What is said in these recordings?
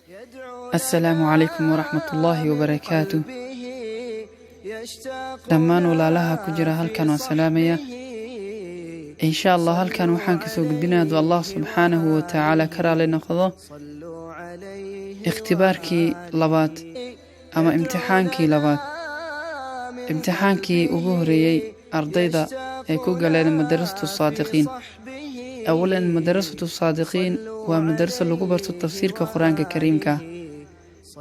Assalaamu calaykum waraxmatullaahi wabarakaatuh. Dhammaan walaalaha ku jira halkan waan salaamaya. Insha Allah halkan waxaan kasoo gudbinaya, hadduu Allah subxaanahu wa tacaala ka raali noqdo, ikhtibaarkii labaad ama imtixaankii labaad, imtixaankii ugu horeeyey ardayda ay ku galeen Madarasatu Saadiqiin. Awalan, Madarasatu Saadiqiin waa madarasa lagu barto tafsiirka Qur-aanka Kariimka,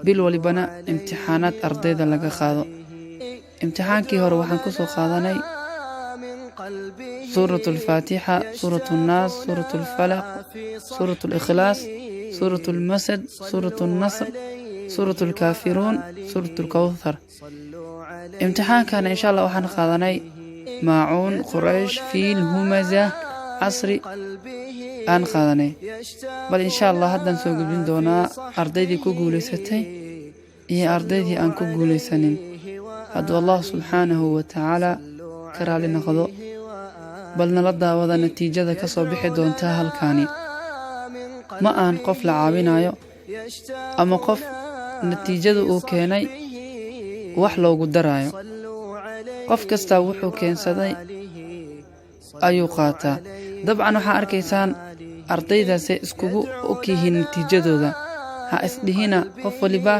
bil walibana imtixaanaad ardayda laga qaado. Imtixaankii hore waxaan kusoo qaadanay Suurat Alfaatixa, Suurat Annaas, Suurat Alfalaq, Suurat Alikhlaas, Suurat Almasad, Suurat Alnasr, Suurat Alkaafiruun, Suurat Alkawthar. Imtixaankana insha Allah waxaan qaadanay Maacuun, Quraysh, Fiil, Humaza, Casri aan qaadanay. Bal insha Allah haddaan soo gudbin doonaa ardaydii ku guulaysatay iyo ardaydii aan ku guulaysanin, hadduu Allah subxaanahu wa tacaala ka raali noqdo. Bal nala daawada natiijada ka soo bixi doontaa halkaani. Ma ahan qof la caawinayo ama qof natiijada uu keenay wax loogu darayo. Qof kastaa wuxuu keensaday ayuu qaataa. Dabcan waxaa arkaysaan ardaydaasay iskugu og yihiin natiijadooda. Ha isdhihina qof waliba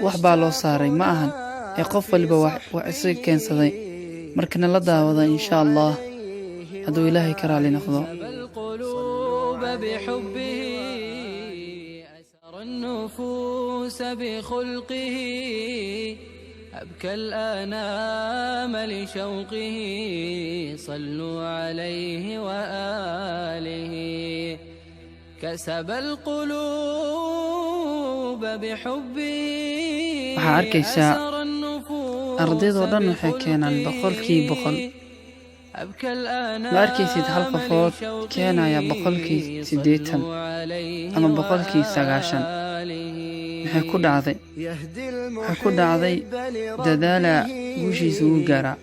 wax baa loo saaray. Ma ahan, ee qof waliba wax isaga keensaday. Marka nala daawada insha Allah, hadduu Ilaahay ka raali noqdo. القلوب بحبه أسر النفوس بخلقه أبكى الأنام لشوقه صلوا عليه وآله. كسب القلوب بحبه. Waxaa arkaysaa أسر النفوس ardaydoo dhan waxay keenaan 100%. Ma arkaysid hal qofood keenaya 80% ama 90%. Maxay ku dhacday? Waxay ku dhacday dadaala guushiisa wuu gaaraa.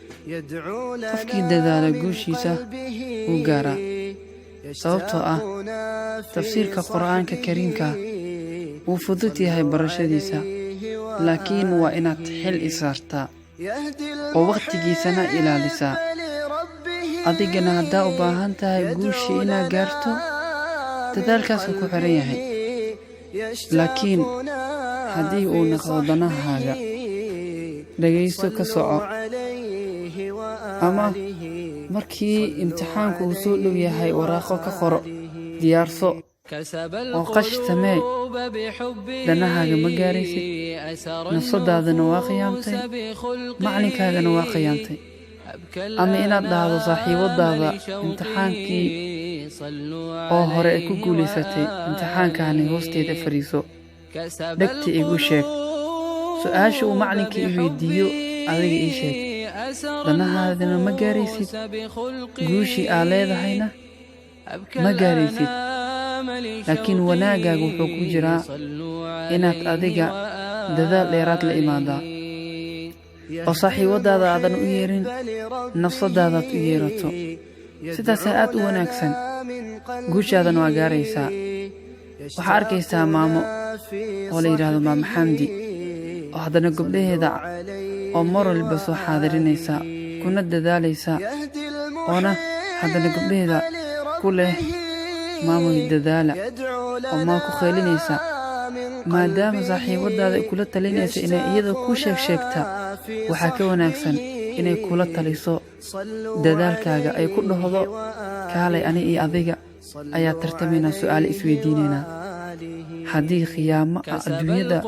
Qofkii dadaala guushiisa wuu gaaraa, sababtoo ah tafsiirka Qur'aanka Kariimka wuu fudud yahay barashadiisa, laakiin waa inaad xil isaartaa oo wakhtigiisana ilaalisaa. Adigana haddaa u baahan tahay guushii inaad gaarto, dadaalkaasuu ku xiran yahay. Laakiin haddii uu noqdo danahaaga dhegaysto, ka soco, ama markii imtixaanku uu soo dhow yahay waraaqo ka qoro, diyaarso oo qash samee, danahaaga ma gaaraysid. Nafsadaadana waa khiyaamtay, macalinkaagana waa khiyaamtay. Ama inaad dhahdo saaxiibadaada imtixaankii oo hore ay ku guulaysatay, imtixaankani hoosteeda fariiso, dhegta igu sheeg su-aasha uu macalinkii i weydiiyo, adiga ii sheeg. Danahaadana ma gaaraysid, guushii aa leedahayna ma gaaraysid. Laakiin wanaaggaaga wuxuu ku jiraa inaad adiga dadaal dheeraad la imaadaa oo saaxiibadaada aadan u yeerin, nafsadaadaad u yeerato. Sidaasaa aad u wanaagsan, guushaadana waa gaaraysaa. Waxaa arkaysaa maamo oo la yidhaahdo Maamo Xamdi, oo haddana gabdhaheeda oo mar walba soo xaadirinaysa, kuna dadaalaysa, oona haddana gabdhaheeda ku leh, "Maamoy, dadaala," oo maa ku kheylinaysa. Maadaama saaxiibadaada ay kula talinaysa inay iyada ku sheeg sheegta, waxaa ka wanaagsan inay kula taliso dadaalkaaga, ay ku dhahdo, "Kaalay, ani iyo adiga ayaa tartamaynaa, su'aalo isweydiinaynaa." Haddii khiyaamo ah adduunyada,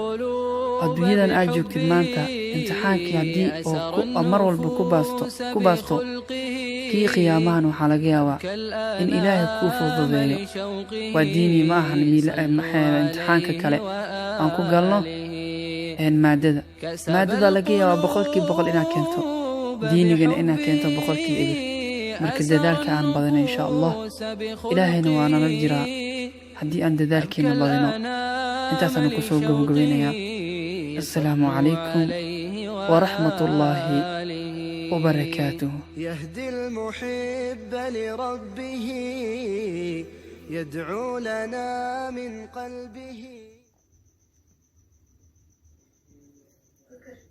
adduunyadan aad joogtid maanta, imtixaankii haddii oo mar walba ku baasto, kii qiyaamahan waxaa laga yaabaa in Ilaahay kuu fududeeyo. Waa diini, ma ahan imtixaanka kale aan ku galno. Maadada laga yaabaa 100% inaad keento, diinigana inaad keento 0%. Marka dadaalka aan badino insha Allah, Ilaahayna waa nala jiraa haddii aan dadaalkeena badino. Intaasaan kusoo gabagabeynayaa. Assalaamu calaykum waraxmat ullaahi wabarakaatuh. يهدي المحب لربه يدعو لنا من قلبه. Okay.